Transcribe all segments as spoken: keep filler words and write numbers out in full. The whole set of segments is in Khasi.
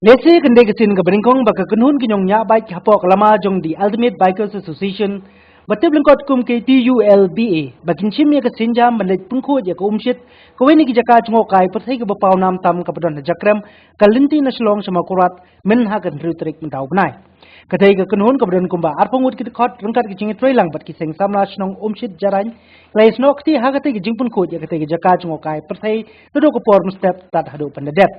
Lehse kan dei ka sien kaba nyngkong ba ka kynhun ki nongñiah bike hapoh ka lama jong The Ultimate Bikers Association, ba tip lyngkot kum ka T U L B A, ba kin shim ïa ka sienjam ban leit pynkhuid ïa ka Umshit, kawei na ki jaka jngohkai pyrthei kaba paw nam tam kaba don ha Jakrem, ka lynti na Shillong sha Mawkyrwat, myn ha ka hynriew tarik mynta u bnai. Katei ka kynhun kaba don kumba arphew ngut ki dkhot ryngkat ki jingïatreilang bad ki seng samla shnong Umshit Jarain, la ïasnoh kti ha katei ka jingpynkhuid ïa katei ka jaka jngohkai pyrthei, naduh ka por mynstep tad haduh ban da dep.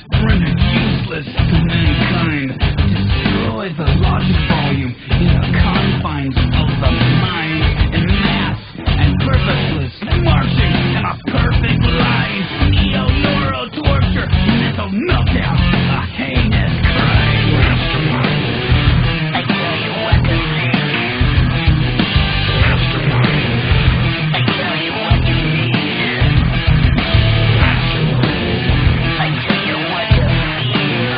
Rendered useless to mankind, destroys the logic volume in the confines of the mind, and mass and purposeless, marching in a perfect line. Neo-neural torture, mental meltdown, a heinous crime. I tell you what to think. I tell you what to think. I tell you what to feel.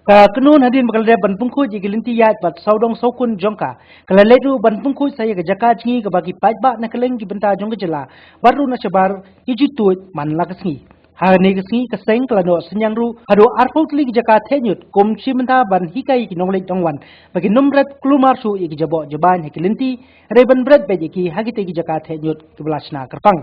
Ka kynhun hadien ba ka la dep ban pynkhuid ïa ki lynti ïaid bad sawdong sawkun jong ka, ka la leit ruh ban pynkhuid sa ïa ka jaka jngi kaba ki paidbah na kylleng ki bynta jong ka jylla bad ruh na shabar ki ju tuid man la ka sngi. Ha kane ka sngi ka seng ka la noh synñiang ruh haduh arphew tylli ki jaka theh ñiut kum shi bynta ban hikai ïa ki nongleit nongwan ba kin ym bret kulmar shuh ïa ki jaboh jabain ha ki lynti, hynrei ban bret beit ïa ki ha kitei ki jaka theh ñiut kiba la shna kyrpang.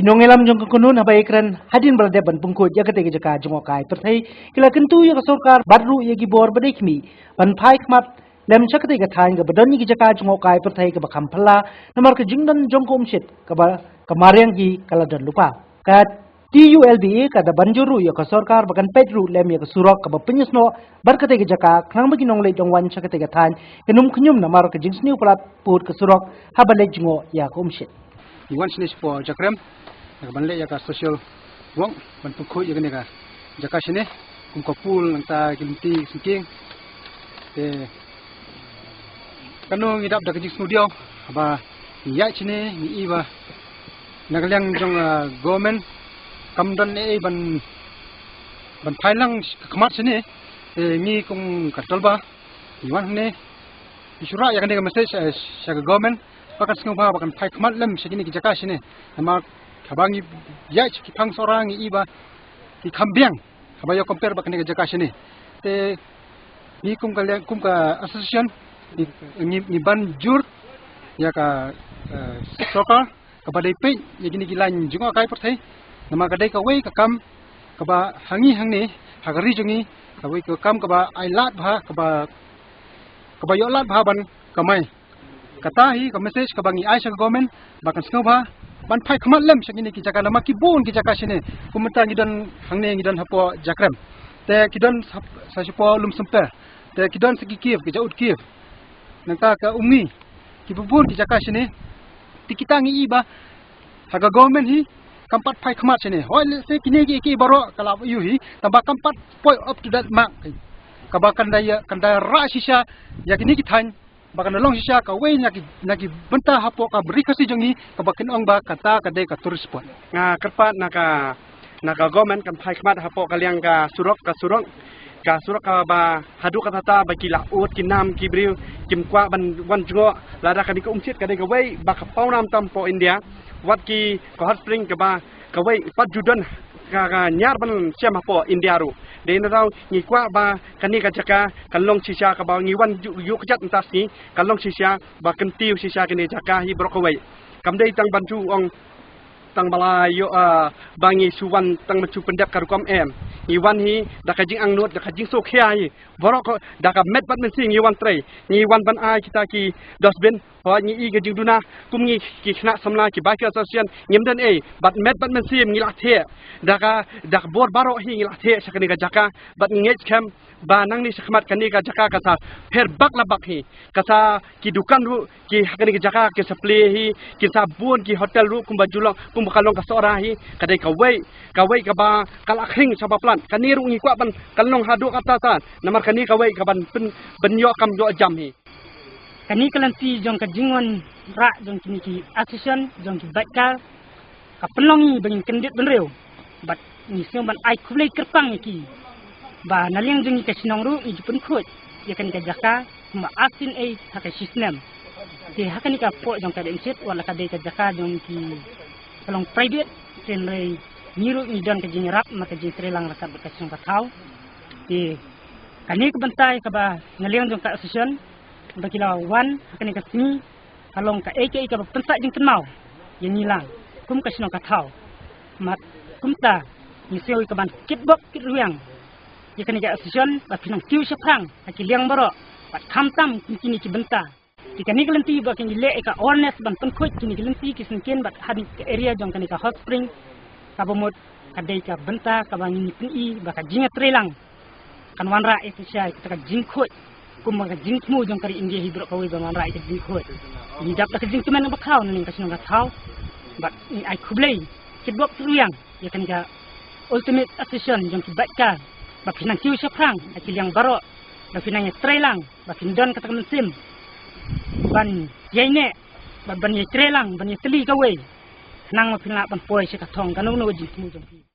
Nongïalam jong ka kynhun haba ïakren hadien ba la dep ban pynkhuid ïa katei ka jaka jngohkai pyrthei, ki la kyntu ïa ka sorkar bad ruh ïa ki bor ba dei khmih ban phai khmat lem sha katei ka thaiñ kaba don ïa ki jaka jngohkai pyrthei kaba kham phylla, namar ka jingdon jong ka umshit kaba ka mariang ki ka la don lypa. Ka T U L B A ka da ban jur ruh ïa ka sorkar ba kan peit ruh lem ïa ka surok kaba pynïasnoh bad katei ka jaka, khnang ba ki nongleit nongwan sha katei ka thaiñ kin ym khñium namar ka jingsniew palat pud ka surok haba leit jngoh ïa ka umshit. Ngi wan shane shapoh Jakrem, na ka ban leh ïa ka social work, ban pynkhuid ïa kane ka jaka shane, kum ka pool, nangta ki lynti, ki syngkien. Te kano ngi dap da ka jingsngewdiaw, haba ngi ïaid shane, ngi i ba na ka liang jong, ah, government, kam don ei ei ban, ban phai lang ka khmat shane. Te ngi kum ka Tolba, ngi wan hangne, ngi shu rah ïa kane ka message, eh, sha ka government, ba kan sngewbha ba kan phai khmat lem sha kine ki jaka shane. Namar haba ngi ïaid sha ki phang Sohra ngi i ba ki kham biang haba ïa compare bad kane ka jaka shane. Te ngi kum ka liang, kum ka association, ngi, ngi, ngi ban jur ïa ka, eh, sorkar kaba dei peit ïa kine ki lain jngohkai pyrthei. Namar ka dei kawei ka kam kaba ha ngi hangne, ha ka ri jong ngi, kawei ka kam kaba ai lad bha, kaba, kaba ïoh lad bha ban kamai. Kata hi ka message kaba ngi ai sha ka government ba kan sngewbha ban phai khmat lem sha kine ki jaka, namar ki bun ki jaka shane. Kum mynta ngi don hangne, ngi don hapoh Jakrem, te ki don sa, sa shapoh Lumsymper, te ki don sa ki Kiev, ki Jaud Kiev, nangta ka Umngi, ki bun bun ki jaka shane. Te kita ngi i ba ha ka government hi kam pat phai khmat shane. Hooid, lehse kine ki, ki baroh ka la ïoh hi, tangba kam pat poi up to date mark, kaba kan da ïa, kan da rah shisha ïa kine ki thaiñ, ba kan da long shisha kawei na ki, na ki bynta hapoh ka Ri Khasi jong ngi, kaba kin ong ba kata ka dei ka tourist spot. Nga kyrpad na ka, na ka government kan phai khmat hapoh ka liang ka surok, ka surok, ka surok kaba haduh katta ba ki la ud ki nam ki briew, kim kwah ban wan jngoh, lada kane ka umshit ka dei kawei ba ka pawnam tam hapoh India, wat ki ka hot spring kaba kawei pat ju don ka, ka ñiar ban shem hapoh India ruh. Dei na daw ngi kwah ba kane ka jaka kan long shisha kaba ngi wan ju, ju kjat mynta sngi, kan long shisha ba kyntiew shisha kane jaka hi baroh kawei. Kam dei tang ban ju ong tang ba la ïoh, ah, ba ngi shu wan tang ban shu pyndep ka rukom, em. Ngi wan hi da ka jingangnud, da ka jingsngewkhia hi. Baroh ko, da ka met bad mynsiem ngi wan trei. Ngi wan ban ai kita ki dustbin. Hooid, ngi i ka jingduna, kum ngi ki khynnah samla ki bikers association, ngim don ei, bad met bad mynsiem ngi la theh. Da ka, da ka bor baroh hi ngi la theh sha kane ka jaka, bad ngi ngeit skhem ba nangne shakhmat kane ka jaka kan sa pher bak la bak hi. Kan sa ki dukan ruh ki ha kane ka jaka kin sa plie hi, kin sa bun ki hotel ruh kumba ju long, kumba ka long ka Sohra hi, ka dei kawei, kawei kaba ka la khring shaba palat. Kane ruh ngi kwah ban kan long haduh katta sa, namar kane kawei kaban pyn, ban ïoh kam ïoh jam hi. Kane ka lynti jong ka jingwanrah jong kine ki association jong ki biker ka pynlong ngi ba ngin kyndit bynriew, bad ngi sngew ban ai khublei kyrpang ïa ki ba na liang jong ngi ka shnong ruh ngi ju pynkhuid ïa kane ka jaka kumba ar sien ei ha ka shi snem. Te ha kane ka pdeng jong ka dei umshit, wat la ka dei ka jaka jong ki ka long private, hynrei ngi ruh ngi don ka jingïarap, ma ka jingtrei lang ryngkat bad ka shnong ka thaw. Te kane ka bynta kaba na liang jong ka association ba ki la wan ha kane ka sngi, ka long kaei kaei kaba pynsah jingkynmaw ïa ngi lang kum ka shnong ka thaw. Bad kumta ngi sngew ïa kaban kitbok kitrwiang ïa kane ka association ba phin nang kiew shaphrang ha ki liang baroh, bad khamtam kum kine ki bynta. Te kane ka lynti ba kin leh ïa ka awareness ban pynkhuid kine ki lynti ki syngkien bad ha kane ka area jong kane ka hot spring, kaba mut ka dei ka bynta kaba ngin pyni ba ka jingïatreilang kan wanrah ïa ka shisha ïa kata ka jingkhuid, kumba ka jingthmu jong ka ri India hi baroh kawei ban wanrah ïa ka jingkhuid. Ngi dap da ka jingkmen ba khraw na liang ka shnong ka thaw, bad ngi ai khublei kitbok kitrwiang ïa kane ka Ultimate Association jong ki biker ba phin nang kiew shaphrang ha ki liang baroh, ba phin nang ïatreilang, ba phin don kata ka mynsiem ban ïaineh, ba ban ïatreilang, ban ïatylli kawei, khnang ba phin lah ban poi sha ka thong kano kano ka jingthmu jong phi.